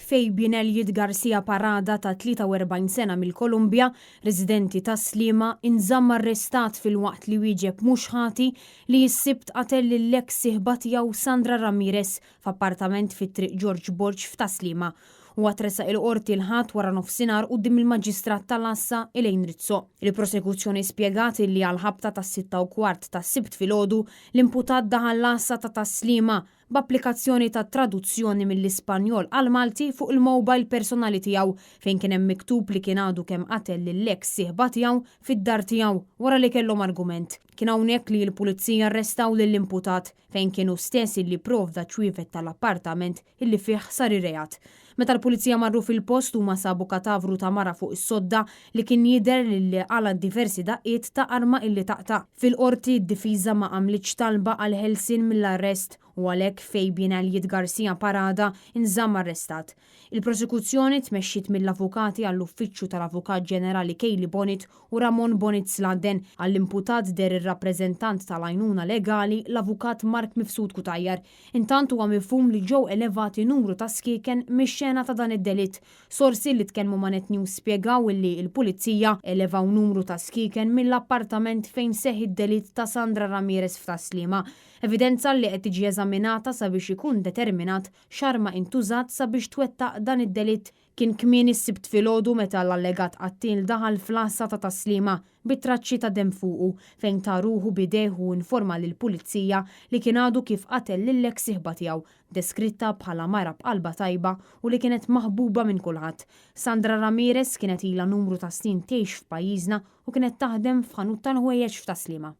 Fabian Elliot Garcia Parada ta' 43 sena mill-Kolumbja, residenti Tas-Sliema, inżamm arrestat filwaqt li wieġeb mhux ħati li s-Sibt qatel lill-eks sieħba tiegħu Sandra Ramirez f'appartament fi Triq Ġorġ Borg f'Tas-Sliema. Huwa tressaq il-Qorti l-Ħadd waranofsinhar quddiem il-Maġistrat tal-Għassa Elaine Rizzo. Il-Prosekuzzjoni spjegat illi għall-ħabta tas-sitta u kwart tas-Sibt filgħodu, l-imputat daħal l-Għassa ta' Tas-Sliema b'applikazzjoni ta' traduzzjoni mill-Ispanjol għall-Malti fuq il-mobile personali tiegħu fejn kien hemm miktub li kien għadu kemm qatel lill-eks sieħba tiegħu fid-dar tiegħu wara li kellhom argument. Kien hawnhekk li l-Pulizija arrestaw lill-imputat fejn kien hu stess illi pprovda ċ-ċwievet tal-appartament illi fih sar ir-reat. Meta l-Pulizija marru fil-post huma sabu katavru ta' mara fuq is-sodda li kien jidher li qala' diversi daqqiet ta' arma illi taqta'. Fil-Qorti d-difiża ma għamlitx talba għall-ħelsien mill-arrest u għalhekk Fabian Elliot Garcia Parada nżamm arrestat. Il-prosekuzzjoni tmexxiet mill-avukati għall-Uffiċċju tal-Avukat Ġenerali Kaylie Bonnet u Ramon Bonnet Sladden. Għall-imputat deher ir-rappreżentant tal-għajnuna legali, l-Avukat Mark Mifsud Cutajar. Intant huwa mifhum li ġew elevati numru ta' skieken mix-xena ta' dan id-delitt. Sorsi li tkellmu ma' Net News spjegaw illi l-Pulizija elevaw numru ta' skieken mill-appartament fejn seħħ id-delitt ta' Sandra Ramirez f'Tas-Sliema. Evidenza li qed tiġi eżaminata sabiex ikun determinat x'arma intużat sabiex twettaq dan id-delitt. Kien kmieni s-Sibt filgħodu meta l-allegat qattiel daħal fl-għassa ta' Tas-Sliema bi traċċi ta' demm fuqu, fejn ta ruħu b'idejh u informa lill-Pulizija li kien għadu kif qatel lill-eks sieħba tiegħu, deskritta bħala mara b'qalbha tajba u li kienet maħbuba minn kulħadd. Sandra Ramirez kienet ilha numru ta' snin tgħix f'pajjiżna u kienet taħdem f'ħanut tal-ħwejjeġ f'Tas-Sliema.